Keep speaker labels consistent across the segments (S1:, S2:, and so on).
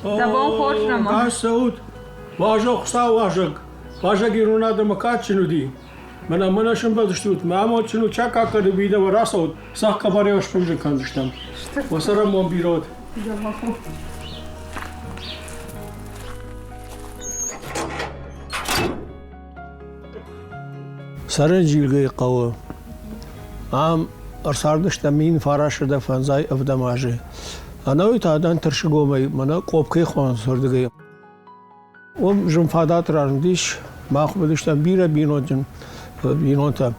S1: Дӕ бон хорз, Роман.
S2: Гас цӕут! Уазӕг Хуыцау уазӕг! Уазӕг ирон адӕмы кадджын уыди. Мӕнӕ мӕнӕ сӕмбӕлдыстут, мӕ амондджын у чакаккӕны мидӕмӕ рацӕут, цӕхх къӕбӕрӕй сфынджын кӕндзыстӕм. Уӕ цӕрӕнбон бирӕ уӕд. Сӕрӕнзилгӕйы хъӕуы. Ам ӕрцардыстӕм 1957 азы. Ӕнӕуый та дӕн Тырсыгомӕй, мӕнӕ Къопкӕй хонынц уырдыгӕй. Уым зын фадат разындис, мах уыдыстӕм бирӕ бинонджын бинонтӕ.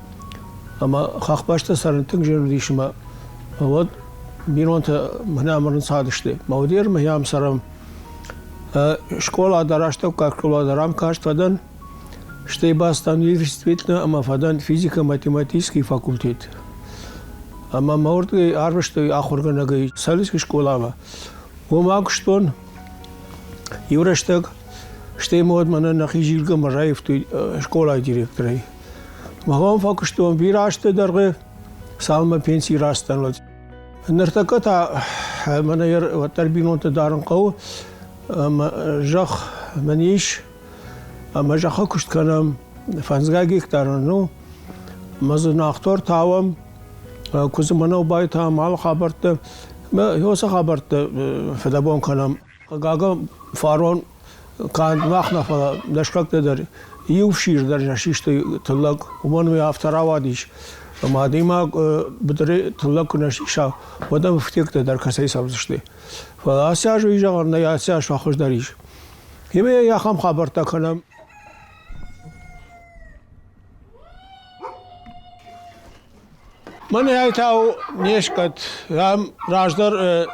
S2: Ӕмӕ хӕхбӕсты цӕрын тынг зын уыдис ӕмӕ уӕд бинонтӕ мӕнӕ ам ӕрынцадысты. Мӕ уыдер мӕ ам цӕрӕм. Скъола дӕр, астӕуккаг скъола дӕр ам каст фӕдӕн. Стӕй бацыдтӕн университетмӕ ӕмӕ фӕдӕн физико-математический факультет. Ӕмӕ мӕ уырдыгӕй арвыстой ахуыргӕнӕгӕй Советский скъоламӕ. Уым акуыстон иу рӕстӕг, стӕй ма уӕд мӕнӕн нӕхи Зилгӕмӕ раивтой скъолайы директорӕй. Махӕн фӕкуыстон бирӕ азты дӕргъы, цалынмӕ пенсийы рацыдтӕн, уӕд. Ныртӕккӕ та мӕнӕ уӕддӕр бинонты дарын хъӕуы, ӕмӕ зӕхх мын ис, ӕмӕ зӕххы куыст кӕнӕм, фӕндзгай гектар нын у, ӕмӕ дзы нахтор тауӕм, куы дзы мӕнӕу байтауӕм, алы хабӕрттӕ. Ӕмӕ уыцы хабӕрттӕ фыдӕбон кӕнӕм. Хъыгагӕн, фарон канд мах нӕ, фӕлӕ дӕсгӕрттӕ дӕр иу фсир дӕр нӕ систой тыллӕг. Уымӕн уый афтӕ рауадис, ӕмӕ адӕймаг быдыры тыллӕг куы нӕ сиса, уӕд ӕм ӕфтиӕгтӕ дӕр кӕцӕй цӕудзысты. Фӕлӕ ацы аз уый зӕгъӕн нӕй, ацы аз фӕхуыздӕр ис. Ӕмӕ ахӕм хабӕрттӕ кӕнӕм. Мӕнӕй та у не скъӕт. Ам раздӕр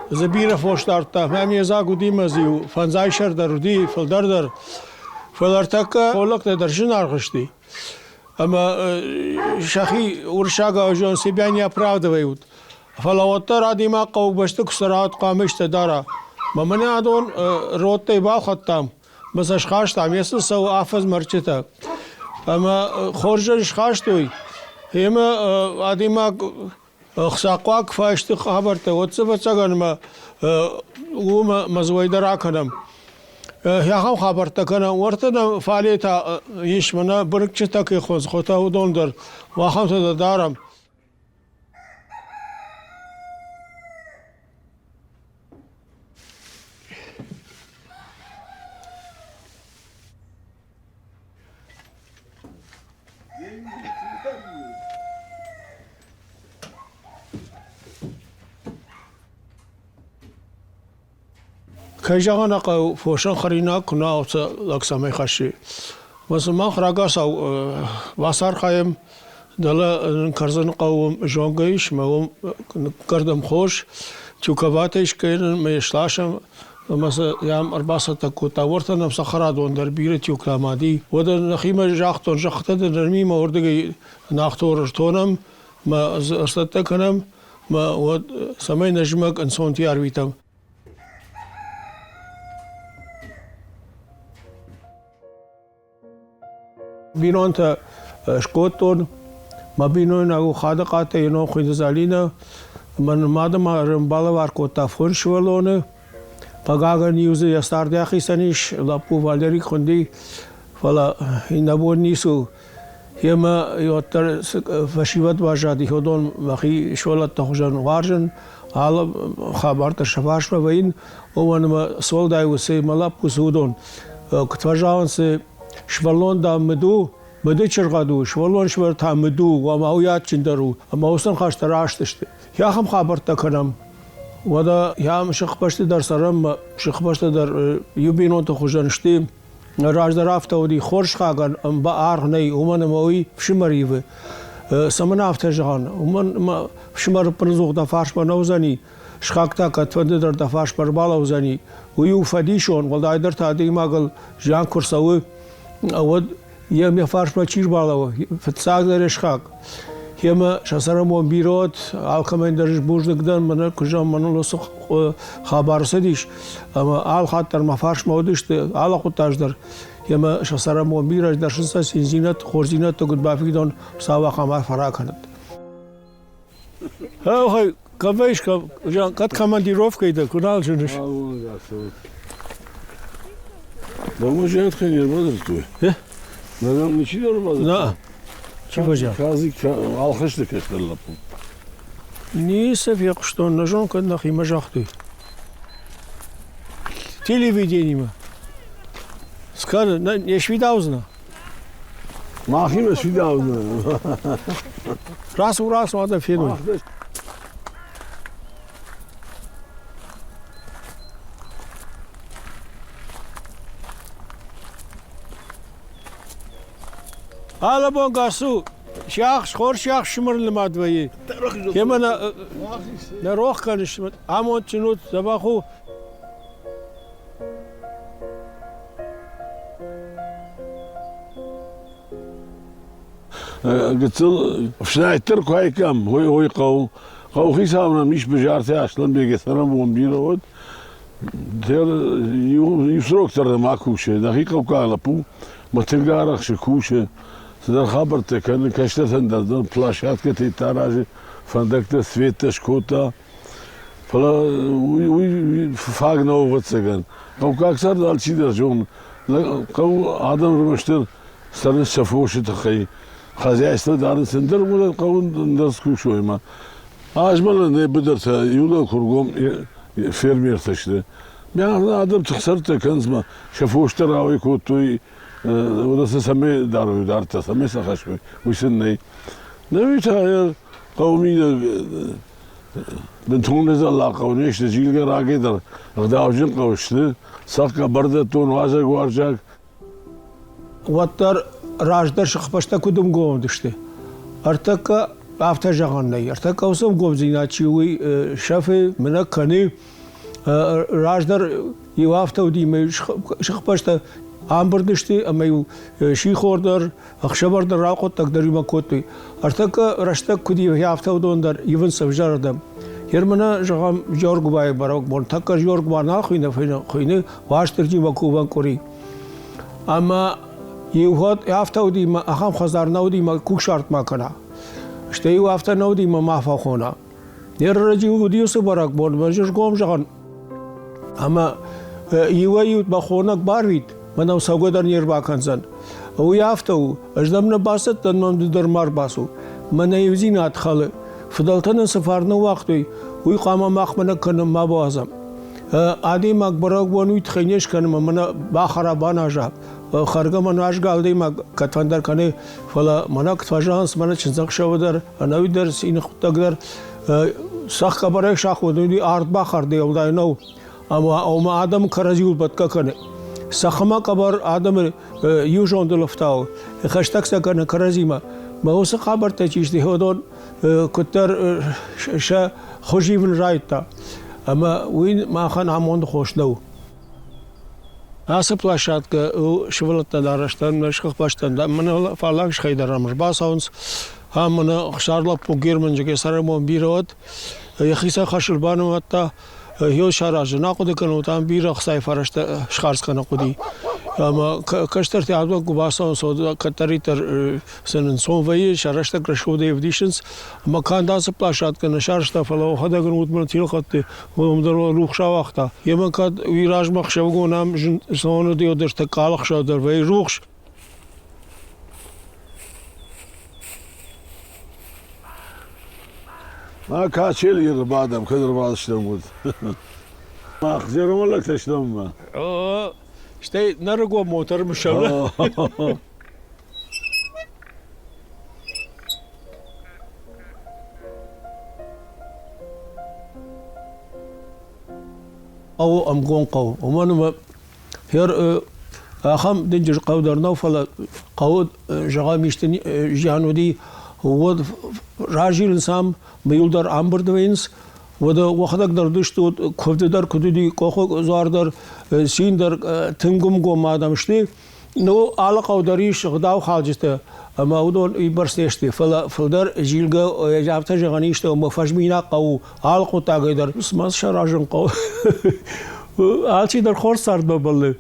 S2: дзы бирӕ фос дардта. Мӕм йе дзаг уыди мӕ дзы иу фӕндзай сӕр дӕр уыди, фылдӕр дӕр. Фӕлӕ ӕртӕккӕ холлӕгтӕ дӕр зынаргъ сты. Ӕмӕ сӕхи уырыссагау зон себя не оправдывают. Фӕлӕ уӕддӕр адӕймаг хъӕубӕсты куы цӕра, уӕд хъуамӕ исты дара. Мӕ мӕнӕ адон родтӕй балхӕдтам, мӕ сӕ схастам, йе сын цӕуы афӕдз мӕрдджытӕ. Ӕмӕ хорзӕй схастой, ӕмӕ адӕймаг ӕхцахъуаг фӕсты хабӕрттӕ, уӕд дзы ӕвӕццӕгӕн мӕ уымӕ мӕ дзы дӕр акӕнӕм. Ахӕм хабӕрттӕ кӕнӕм. Уӕртӕ нӕм фале та ис мӕнӕ бырынчъытӕ кӕй хонынц, уыдон дӕр, ахӕмтӕ дӕр дарӕм. Кӕй зӕгъын ӕй хъӕуы, фосӕн хӕринаг куы нӕ лӕг цӕмӕй хӕссы. Ӕмӕ сын мах рагацау бацархайӕм, дӕлӕ нын Кӕрдзыны хъӕуы зонгӕ ис, ӕмӕ уым ныккӕрдӕм хос, тюковатӕй скӕнын ӕмӕ йӕ сласӕм ӕмӕ сӕ йӕм ӕрбацӕттӕ кодта. Уӕртӕ нӕм цӕхӕрадон дӕр бирӕ тюктӕ амади. Уӕдӕ нӕхимӕ загътон, зӕххытӕ дын ӕрмимӕ уырдыгӕй нахтор ӕртонӕм ӕмӕ ӕрцӕттӕ кӕнӕм, ӕмӕ уӕд цӕмӕй нӕ зымӕг ӕнцонти арвитӕм. Бинонтӕ скодтон. Мӕ бинойнаг у Хадыхъаты йӕ ном хуыйны Залинӕ. Мӕн мады ма балӕвар кодта фондз сывӕллоны. Хъыгагӕн, иу дзы йӕ цард ахицӕн ис, лӕппу Валерик хуынди, фӕлӕ иннӕ бон ницы у. Йемӕ уӕддӕр фӕсивӕд баззади, уыдон мӕхи сывӕллӕтты хуызӕн уарзын, алы хабар дӕр сӕ фарсмӕ вӕййын, уымӕн ӕмӕ цы уӕлдай у, цы мӕ лӕппу, цы уыдон. Куыд фӕзӕгъынц, сывӕллон, дам, мыд у, мыды чыргъӕд у, сывӕллон сывӕр та мыд у, ӕмӕ уый адджындӕр у, ӕмӕ уыцы ныхӕстӕ раст сты. Ахӕм хабӕрттӕ кӕнӕм. Уӕдӕ йӕм сыхбӕсты дӕр цӕрӕм, сыхбӕсты дӕр иу бинонты хуызӕн сты. Раздӕр афтӕ уыди, хорз сыхагӕн аргъ нӕй, уымӕн ӕмӕ уый фсымӕр ивы. Цӕмӕн афтӕ зӕгъӕн? Уымӕн ӕмӕ фсымӕр ӕппынӕдзух дӕ фарсмӕ нӕ уыдзӕни, сыхаг та кӕдфӕнды дӕр дӕ фарсмӕ ӕрбалӕудзӕни. Уый у фӕдисон, уӕлдайдӕр та адӕймагыл зиан куы рцӕуы, уӕд йӕм йӕ фарсмӕ чи рбалӕууы, фыццагдӕр йӕ сыхаг. Йемӕ сӕ цӕрӕнбон бирӕ уӕд, алкӕмӕн дӕр ӕз бузныг дӕн, мӕнӕ куы зӕгъӕм, мӕныл уыцы хабар цыдис, ӕмӕ алы хатт дӕр мӕ фарсмӕ уыдысты, алы хъуыддаджы дӕр. Йемӕ сӕ цӕрӕнбон бирӕ дӕр сын сӕ циндзинӕдты, хорздзинӕдты куыд бафидон, Хуыцау ахӕм арфӕ ракӕнӕд. Охай, кӕмӕ ис, кӕд командировкӕйы дӕ, куы нал зыныс.
S1: Дӕумӕ зиантхӕй не рбадзырдтой? Нӕ дӕм ничи дӕр ӕрбадзырдта?
S2: Нӕ. Чи фӕзиан?
S1: Казик Алхӕсты кӕстӕр лӕппу.
S2: Ницы фехъуыстон, нӕ зон, кӕд нӕхимӕ загътой. Телевидениемӕ. Скажи, не сфидаудзынӕ?
S1: Махимӕ сфидаудзынӕ.
S2: Рацу, рацу, адӕм феной. Алыбон гасу, сиахс, хорз сиахс сымыр нымад вӕййы. Темӕ нӕ, нӕ рох кӕныс, амондджын ут, дзӕбӕх у.
S1: Гыццыл ӕфснайддӕр куы айкӕм, уый хъӕуы. Хъӕуыхицау нӕм ис Бызарты Аслӕнбег, цӕрӕнбон бирӕ уыд. Иу срок дӕр ма кусы, нӕхи хъӕуккаг лӕппу мӕ тынг арӕхсы, кусы, цыдӕр хабӕрттӕ кӕны, кӕстӕртӕн дӕр площадкӕтӕ аразы, фӕндӕгтӕ, светтӕ скодта. Фӕлӕ уый фаг нӕу, ӕвӕццӕгӕн. Хъӕуккаг цард алчидӕр зоны. Хъӕуы адӕм ӕрмӕстдӕр цӕрынц сӕ фосы тыххӕй. Хозяйство дарынц ӕндӕр уымӕн хъӕуы ӕндӕр скусой ӕмӕ азмӕлын нӕ быдыртӕ иунӕг куыргом фермертӕ сты. Адӕм тыхцӕрдтӕ кӕнынц ма сӕ фос дӕр ауӕй кодтой, уыдон сӕ цӕмӕй дарой дарддӕр, цӕмӕй сӕ хӕссой, уый сын нӕй. Нӕ та хъӕуы мидӕг бынтон ӕдзӕллаг хъӕу не сты, зилгӕ рагӕй дӕр ӕгъдауджын хъӕу сты, цӕхгӕ бӕрдӕттон, уазӕгуарзаг.
S2: Уӕддӕр раздӕр сыхбӕстӕ куыд ӕмгом уыдысты, ӕртӕккӕ афтӕ зӕгъӕн нӕй. Ӕртӕккӕ уыцы ӕмгомдзинад чи уый сӕфы, мынӕг кӕны. Раздӕр иу афтӕ уыди, ӕмӕ сыхбӕстӕ ӕмбырд сты ӕмӕ-иу сихор дӕр, ӕхсӕвӕр дӕр рахъуыддаг дӕр иумӕ кодтой. Ӕртӕккӕ рӕстӕг куыд ивы, афтӕ уыдон дӕр ивынц ӕвзӕрырдӕм. Германы, зӕгъӕм, Джоргуыбайы бӕрӕгбон, тӕккӕ Джоргуыба нал хуыйны, хуыйны Уастырджимӕ кувӕн къуыри. Ӕмӕ иу хатт афтӕ уыди, мӕ ахӕм хӕдзар нӕ уыди, мӕ кусарт ма кӕна. Стӕй-иу афтӕ нӕ уыди, мӕ ма фӕхона. Не ррӕджы уыди уыцы бӕрӕгбон, мӕ зынгом зӕгъын. Ӕмӕ иуӕй-иу мӕ хонӕг барвит, мӕнӕу цӕугӕ дӕр не рбакӕндзӕн. Уый афтӕ у, ӕз дӕм нӕ бацыдтӕн, мӕм ды дӕр ма рбацу. Мӕнӕ иудзинад хӕлы. Фыдӕлтӕ нын цы фарн ныууагътой, уый хъуамӕ махмӕ нӕ кӕнын ма бауадзӕм. Адӕймаг бӕрӕгбон уый тыххӕй не скӕны ӕмӕ мӕнӕ бахӕра, баназа. Хӕргӕ мӕ нуазгӕ адӕймаг кӕдфӕндӕр кӕны, фӕлӕ мӕнӕ куыд фӕзӕгъынц, мӕнӕ чындзӕхсӕвы дӕр, ӕнӕуи дӕр цины хъуыддаг дӕр, цӕхх къӕбӕрӕй саходын, уый ард бахӕрдӕй уӕлдай нӕу. Ӕмӕ ома адӕм кӕрӕдзиуыл бӕтгӕ кӕны. Цӕххмӕ къӕбӕр адӕмы иу зондыл ӕфтауы, хӕстӕг сӕ кӕны кӕрӕдзимӕ. Мӕ уыцы хабӕрттӕ чи сты, уыдон куыддӕр сӕ хуыз ивын райдыдта. Ӕмӕ уый махӕн амонды хос нӕу. Ацы площадкӕ сывӕллӕттӕн арӕзтӕн, сыхбӕстӕн мӕнӕ фаллаг сыхӕй дӕр ӕм ӕрбацӕуынц. Ам мӕнӕ Ӕхсар лӕппу Германджыгӕй цӕрӕнбон бирӕ уыд. Йӕхицӕн хӕсыл банымадта, Йо саразын, ахъуыды кӕнут, ам бирӕ ӕхцайы фӕрӕзтӕ схардз кӕнын хъуыди. Ӕмӕ кӕстӕртӕ адӕм куы бацӕуынц, уӕд кӕддӕриддӕр сын ӕнцон вӕййы, сӕ рӕстӕг рӕсугъдӕй ӕвдисынц. Ӕмӕ канд ацы площадкӕ нӕ сарӕзта, фӕлӕ уӕхӕдӕг ын уыд мӕ телхъӕдты, уым дӕр рухс ауагъта. Емӕ кӕд уый размӕ ӕхсӕвыгон ам зоны дӕр тӕккӕ алы дӕр вӕййы рухс.
S1: Ма качели ӕрбадӕм, кӕд ӕрбадыстӕм, уӕд. Мах зӕронд лӕгтӕ стӕм ма.
S2: Стӕй нӕрыгон мотор мысӕм. Хъӕуы ӕмгон хъӕу. Уымӕн ӕмӕ хер ахӕм дынджыр хъӕу дӕр нӕу, фӕлӕ хъӕуы зӕгъӕм, исты зиан уыди, уӕд разилынц ам, мӕ иу дӕр ӕмбырд вӕййынц, уӕдӕ уӕхӕдӕг дӕр уыдысты, куывды дӕр куыд уыди, къохы дзуар дӕр, цин дӕр тынг ӕмгом адӕм сты. Ну, алы хъӕу дӕр ис ӕгъдаухалджытӕ, ӕмӕ уыдон уыйбӕрц не сты, фӕлӕ фылдӕр зилгӕ, афтӕ зӕгъӕн ис, ӕмӕ фӕзминаг хъӕу алы хъуыддагӕй дӕр цыма саразын хъӕуы. Алчи дӕр хорз цардмӕ бӕллы.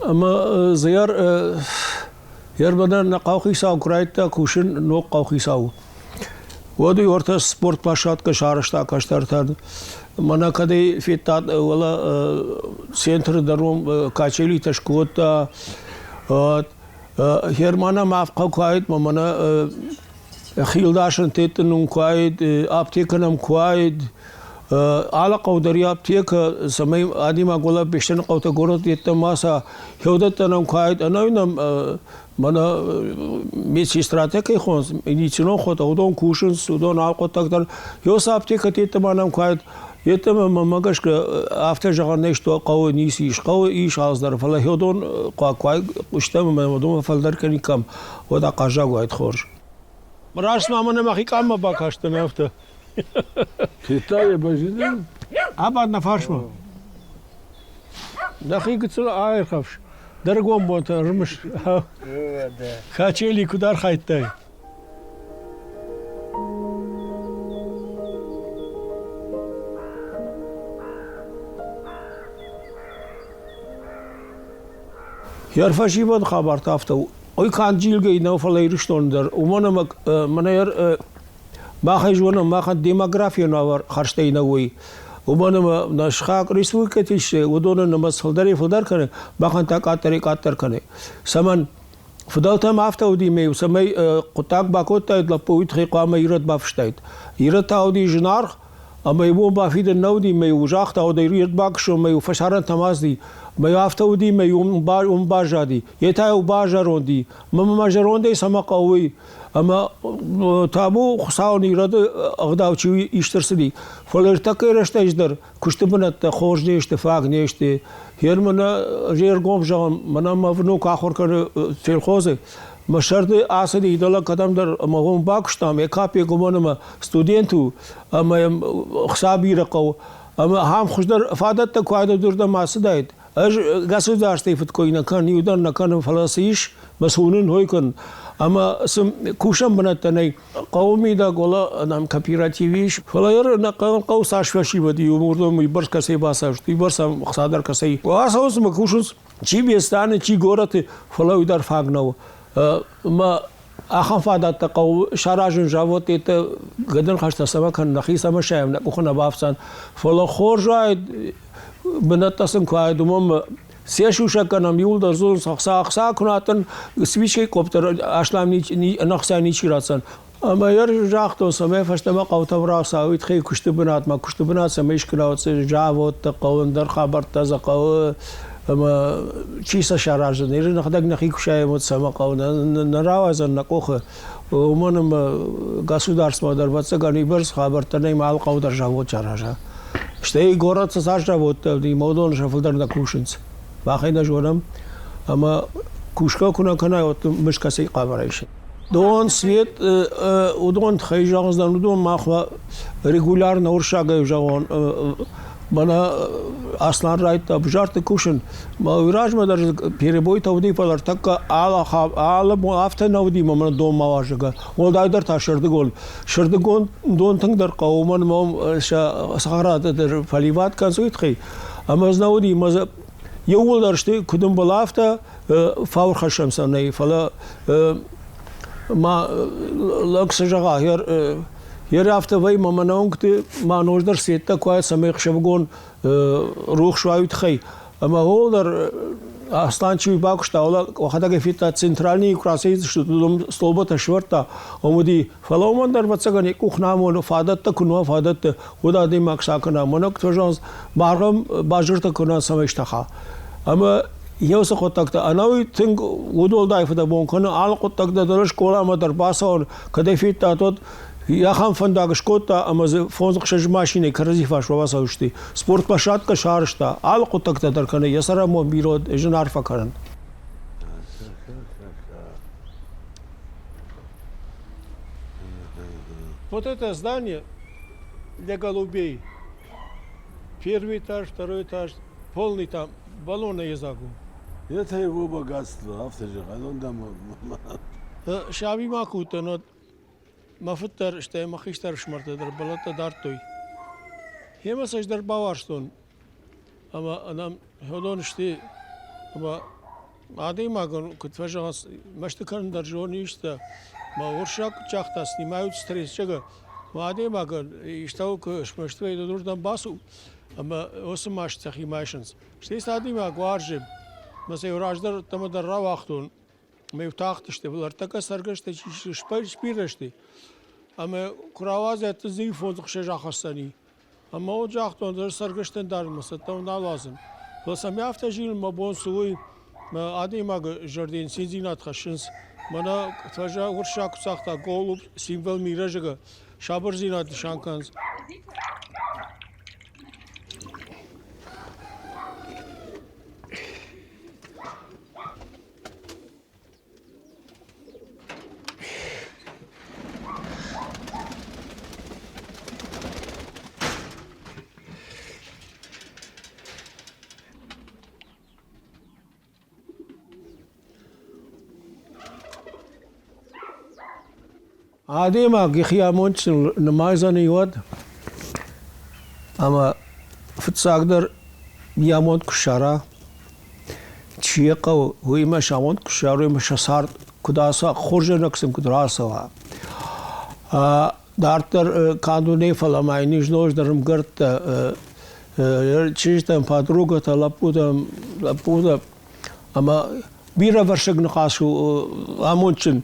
S2: Ӕмӕ дзы Ерманӕн нӕ хъӕухицау куы райдыдта кусын, ног хъӕухицау. Уӕд уый ӕртӕ спортплощадкӕ сарӕзта кӕстӕртӕн. Мӕнӕ кӕдӕй федтат, уӕлӕ центры дӕр уым качелитӕ скодта. Германӕн ма куы уаид, мӕнӕ хилдасӕн теттын нын куы уаид, аптекӕ нӕм куы уаид, алы хъӕу дӕр йӕ аптекӕ, цӕмӕй адӕймаг уӕлӕ Беслӕны хъӕутӕ горӕт йеддӕмӕ сӕ хеудӕттӕ нӕм куы уаид, ӕнӕуи нӕм мӕнӕ медсестратӕ кӕй хонынц, медицинон хотӕ, уыдон кусынц, уыдон алы хъуыддаг дӕр. Еу цы аптекӕ йеддӕмӕ нӕм куы уаид, йеддӕмӕ мӕнмӕ гӕсгӕ афтӕ зӕгъӕн нӕй, что хъӕуы ницы ис, хъӕуы ис алцыдӕр, фӕлӕ хеудон хъуаг куы уаид, хъуыстам ӕмӕ уыдонмӕ фӕлдӕр кӕниккам, уӕд ахъаззаг уаид хорз. Раст ма мӕнӕ мӕхи къаммӕ бакастӕн афтӕ.
S1: Федта йӕ базидӕн?
S2: Абад нӕ фарсмӕ. Дӕхи гыццыл аирхӕфс. Дӕ ргом бонтӕ ӕрымыс. Качели куыд архайдтай? Йӕ фӕсивӕд хабар та афтӕ у. Ой канд Зилгӕйы нӕу, фӕлӕ Ирыстоны дӕр. Уымӕн ӕмӕ мӕнӕ махӕй зонӕм, махӕн демографион уавӕр хӕрзтӕй нӕ уый. Уымӕн ӕмӕ нӕ сыхаг республикӕты ис, уыдоны нымӕц фылдӕрӕй-фылдӕр кӕны, махӕн та къаддӕрӕй-къаддӕр кӕны. Цӕмӕн? Фыдӕлтӕм афтӕ уыди, ӕмӕ цӕмӕй хъуыддаг бакодтаид лӕппу, уый тыххӕй хъуамӕ ирӕд бафыстаид. Ирӕд та уыди зынаргъ, ӕмӕ йӕ бон бафидын нӕ уыди, ӕмӕ-иу загъта, уӕд ирӕд бакӕсон, ӕмӕ-иу фӕсарӕнтӕм ацыди. Ӕмӕ-иу афтӕ уыди, ӕмӕ-иу уым баззади. Йе та-иу базӕронд и. Мӕ мӕ зӕрондӕй цӕмӕ хъӕуы уый? Ӕмӕ табу Хуыцауӕн ирӕды ӕгъдау чи ист ӕрцыди. Фӕлӕ ӕртӕккӕ рӕстӕджы дӕр куысты бынӕттӕ хорз не сты, фаг не сты. Гъер мӕнӕ ӕз ӕргом зӕгъын, мӕнӕ мӕ внук ахуыр кӕны сельхозы. Мӕ сӕрды ацыди дӕлӕ кӕдӕмдӕр ӕмӕ уым бакуыстам, йӕ капек уымӕн ӕмӕ студент у ӕмӕ йӕм хца бирӕ хъӕуы. Ӕмӕ ахӕм хуыздӕр фадӕттӕ куы уыдырдӕм ацыдаид, Ӕз государствӕйы фыдкой нӕ кӕнын, иу дӕр нӕ кӕнын, фӕлӕ цы ис, мӕ цы уынын, уый кӕнын. Ӕмӕ цы кусӕн бынӕттӕ нӕй, хъӕуы мидӕг уӕлӕ нӕм кооператив ис, фӕлӕ нӕ хъӕуы цас фӕсивӕд и, уырдӕм уыйбӕрц кӕцӕй бацӕуст, уыйбӕрц ӕм ӕхца дӕр кӕцӕй. Ацӕуынц ӕмӕ кусынц чи Бестаны, чи горӕты, фӕлӕ уый дӕр фаг нӕу. Ӕмӕ ахӕм фадӕттӕ хъӕуы саразын заводтӕ гӕдыныхӕстӕ цӕмӕ кӕнын, нӕхи цӕмӕ сайӕм, нӕ къухы нӕ бафтдзӕн. Фӕлӕ хорз уаид, бынӕттӕ сын куы уаид, уымӕн сӕ сусӕг кӕнӕм, иуылдӕр дзурынц, ӕхца, ӕхца куы раттын, свечкӕйы къопп дӕр аслам ӕнӕхца ничи ратдзӕн. Ӕмӕ йӕ загътон, цӕмӕй фӕстӕмӕ хъӕутӕм рацӕуид хи куысты бынатмӕ, куысты бынат цӕмӕй скӕнӕуӕд заводтӕ хъӕуы, ӕндӕр хабӕрттӕ дзы хъӕуы, ӕмӕ чи сӕ сараздзӕн, иры нӕхӕдӕг нӕхи куы сайӕм, уӕд цӕмӕ хъӕуы, нӕ рауадздзӕн нӕ къухы. Уымӕн ӕмӕ государствомӕ дӕр, ӕвӕццӕгӕн, уыйбӕрц хабӕрттӕ нӕй, ӕмӕ алы хъӕуы дӕр завод сараза. Стӕй горӕты цас заводтӕ уыди, ӕмӕ уыдон сӕ фылдӕр нӕ кусынц. Мах ӕй нӕ зонӕм, ӕмӕ кусгӕ куы нӕ кӕнай, уӕд мызд кӕцӕй хъуамӕ райсай. Дон, свет, уыдон тыххӕй зӕгъдзӕн, уыдон махмӕ регулярно уырыссагӕй зӕгъон, мӕнӕ Аслан райдыдта базарты кусын. Мӕ уый размӕ дӕр перебойтӕ уыди, фӕлӕ ӕртӕккӕ алы бон афтӕ нӕ уыди, мӕ мӕнӕ дон ма уарзгӕ. Уӕлдайдӕр та сӕрдыгон. Сӕрдыгон дон тынгдӕр хъӕуы, уымӕн ӕмӕ сӕ цӕхӕраты дӕр фӕливад кӕнынц уый тыххӕй. Ӕмӕ ӕз нӕ уыди, мӕ иууылдӕр сты, куыд ӕмбӕлы, афтӕ фауырхӕссӕн сӕ нӕй, фӕлӕ ма лӕг цы зӕгъа, йер афтӕ вӕййы, мӕ мӕнӕ уынгты ма ноджыдӕр сеттӕ куы уа, цӕмӕй ӕхсӕвыгон рухс уа, уый тыххӕй. Ӕмӕ ууыл дӕр Аслан чи бакуыста, уӕхӕдӕг ӕй федта, центральный куы рацӕйдзысты, уыдон столбатӕ сӕвӕрдта, уым уыди. Фӕлӕ уымӕн дӕр, ӕвӕццӕгӕн, йӕ къух нӕ амоны, фадӕттӕ куы нӕ уа, фадӕттӕ, уӕд адӕймаг цы акӕна, мӕнӕ куыд фӕзӕгъынц, маргъӕн базыртӕ куы нӕ цӕмӕй стӕха. Ӕмӕ йе уыцы хъуыддӕгтӕ ӕнӕуи тынг удуӕлдай фыдӕбон кӕны, алы хъуыддӕгтӕ дӕр скъоламӕ дӕр бацӕуын, кӕд ӕй федтат, уӕд ахӕм фӕндаг скодта ӕмӕ дзы фондз-ӕхсӕз машинӕйы кӕрӕдзи фарсмӕ бацӕудзысты. Спортплощадкӕ сарӕзта, алы хъуыддӕгтӕ дӕр кӕны, йӕ цӕрӕнбон бирӕ зын арфӕ кӕнын. Вот это здание для голубей. Первый этаж, второй этаж, полный там баллоны езагу.
S1: Это его богатство, афтӕ зӕгъӕн, он дам.
S2: Саби ма куы уыдтӕн, уӕд мӕ фыд дӕр, стӕй мӕ хистӕр ӕфсымӕртӕ дӕр бӕлӕттӕ дардтой. Гъемӕ сӕ ӕз дӕр бауарзтон. Ӕмӕ нӕм уыдон сты, ӕмӕ адӕймагӕн, куыд фӕзӕгъынц, мӕсты кӕнын дӕр зоны исты. Мӕ уырыссаг куыд загъта, снимают стресс, зӕгъгӕ. Адӕймагӕн истӕуыл куы смӕсты вӕййы, уырдӕм бацу, ӕмӕ уыцы маст сӕхимӕ айсынц. Стӕй сӕ адӕймаг уарзы. Мӕ сӕ раздӕр ӕддӕмӕ дӕр рауагътон, ӕмӕ-иу тахтысты, фӕлӕ ӕртӕккӕ цӕргӕстӕ чи сбирӕ сты, ӕмӕ куы рауадзӕд, дзы иу 5-6 ахӕсдзӕни. Ӕмӕ уӕд загътон, ӕз цӕргӕстӕн дӕр мӕ цӕттӕ нал уадзын. Фӕлӕ сӕм афтӕ зилын мӕ бон цы уый, мӕ адӕймагы зӕрдӕйы циндзинад хӕссынц. Мӕнӕ фӕза уырыссаг куы цагъта голубь, символ мира, зӕгъгӕ, сабырдзинад нысан кӕнынц. Адӕймаг йӕхи амондджыныл нымайдзӕни уӕд, ӕмӕ фыццагдӕр йӕ амонд куы ссара, чи йӕ хъӕуы, уыимӕ сӕ амонд куы ссарой ӕмӕ сӕ цард куыд ацӕуа, хорзӕнӕг сын куыд рацӕуа. Дарддӕр канд уынӕй, фӕлӕ ма йын ис ноджыдӕр ӕмгӕрттӕ, чызджытӕм, подругӕтӕ, лӕппутӕм, лӕппутӕ. Ӕмӕ бирӕвӕрсыг ныхас у амондджын.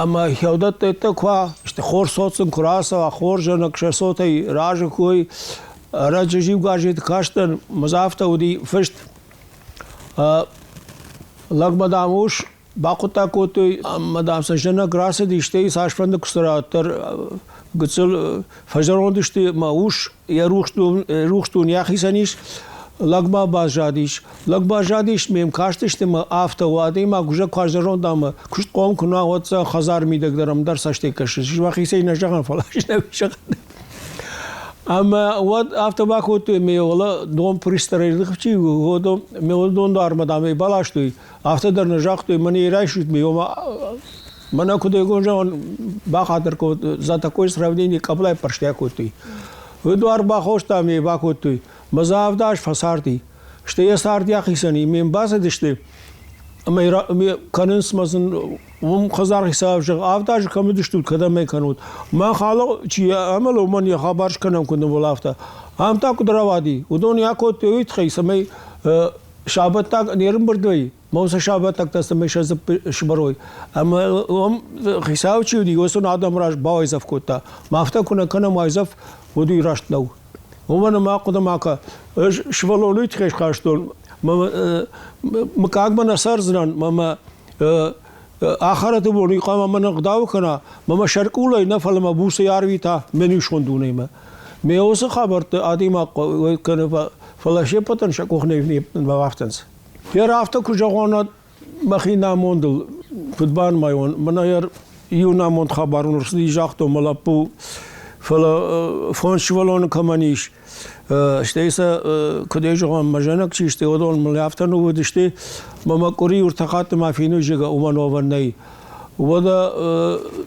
S2: Ӕмӕ хӕудӕттӕ куы уа, сты хорз цот сын куы рацӕуа, хорз зӕнӕг сӕ цотӕй разы куы уой. Ӕрӕджы иу газеты кастӕн, мӕ дзы афтӕ уыди фыст, лӕгмӕ, дам, ус бахъуыддаг кодтой ӕмӕ, дам, сӕ зӕнӕг рацыди, стӕй цасфӕнды куы цӕра, уӕддӕр гыццыл фӕзӕронд сты, мӕ ус йӕ рухсдон йӕхицӕн ис, лӕгмӕ баззадис. Лӕг баззадис, ме мкастысты мӕ афтӕ у, адӕймаг уже куы зӕронд ӕмӕ куыстхъом куы нӕ, уӕд сӕ хӕдзар мидӕг дӕр ӕмдӕр цӕстӕй кӕсыс. Мӕхицӕй нӕ зӕгъын, фӕлӕ зӕгъын. Ӕмӕ уӕд афтӕ бакодтой, ме уӕлӕ дон пристрой чи ме уӕлӕ дон дам ӕй баластой, афтӕ дӕр нӕ загътой, мӕнӕ райсут ме, ома мӕнӕ куыд эгон зӕгъын, бахатыр кодтой, за такое сравнение къӕблайы пӕрстӕ кодтой. Уый дуар бахоста ме бакодтой, мӕ дзы 7 аз фӕцарди. Стӕй йӕ цард йӕхицӕн и, ме мбацыдысты ӕмӕ кӕнынц мӕ сын уым хӕдзар хицау зӕгъы, 7 азы кӕм уыдыстут, кӕдӕм ӕй кӕнут? Мах алы чи амӕлы, уымӕн йӕ хабар скӕнӕм куыд нывыл афтӕ. Ам та куыд рауади? Уыдон йӕ акодтой уый тыххӕй, цӕмӕй сабӕттаг не рымбырд вӕййы, мӕ уыцы сабӕттӕгтӕ цӕмӕй сӕ дзыппы сбарой. Ӕмӕ уым хицау чи уыди, уыцы адӕмы раз бауайдзӕф кодта. Мӕ афтӕ куы нӕ кӕнӕм уайдзӕф, уӕд уый раст нӕу. Уымӕн ӕмӕ ахъуыды ма кӕ, ӕз сывӕллоны тыххӕй схастон, мыггагмӕ нӕ цӕрдзынӕн, мӕ мӕ ахӕрӕты бон уый хъуамӕ мӕн ӕгъдау кӕна, мӕ мӕ сӕркъулӕй нӕ, фӕлӕ мӕ буцӕй арвита ме нусон дунемӕ. Ме уыцы хабӕртты адӕймаг кӕны, фӕлӕ се ппӕтӕн сӕ къух не бафтынц. Йӕ афтӕ куы зӕгъон, уӕд мӕхи намондыл куыд банымайон, мӕнӕ иу намонд хабар уын ӕрцыди, загътон мӕ лӕппу, фӕлӕ фондз сывӕллоны кӕмӕн ис, стӕй сӕ куыдӕй зӕгъон, мӕ зӕнӕг чи сты, уыдон мыл афтӕ ныууыдысты, мӕ мӕ къуыри ӕртӕ хатты ма фенуй, зӕгъгӕ, уымӕн уӕвӕн нӕй. Уӕдӕ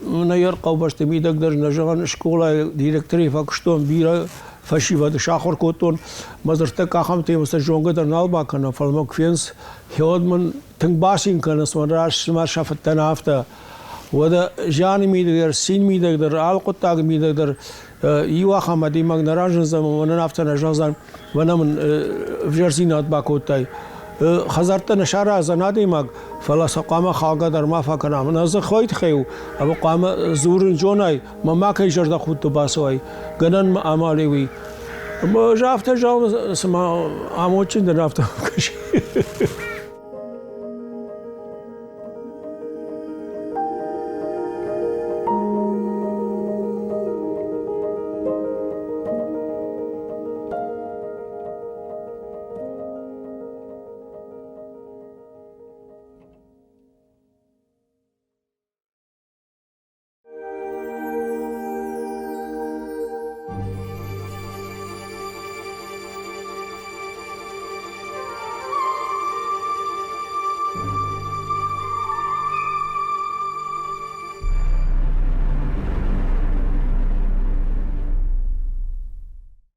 S2: мӕнӕ йӕ хъӕубӕсты мидӕг дӕр нӕ зӕгъӕн скъолайы директорӕй фӕкуыстон, бирӕ фӕсивӕды сахуыр кодтон. Мӕ дзырдтӕ къахӕмтӕй сӕ зонгӕ дӕр нал бакӕнӕм, фӕлӕ мӕ куы фенц, уӕд мын тынг бацин кӕнынц, мӕн раст цыма сӕ фыдтӕн афтӕ. Уӕдӕ зианы мидӕг дӕр, цин мидӕг дӕр, алы хъуыддаджы мидӕг дӕр иу ахӕм адӕймаг нӕ разындзӕн, мӕнӕн афтӕ нӕ зӕгъдзӕн, мӕнӕ мын ӕвзӕрдзинад бакодтай. Хӕдзӕрттӕ нӕ сараздзӕн адӕймаг, фӕлӕ сӕ хъуамӕ халгӕ дӕр ма фӕкӕна. Мӕнӕ дзыхӕй тыххӕй у, ӕмӕ хъуамӕ дзурын зонай, мӕ макӕй зӕрдӕхудты бацӕуай, гӕнӕн ма амалӕй уый. Ӕмӕ ӕз афтӕ зӕгъын, цыма амондджын дӕн, афтӕ кӕсы.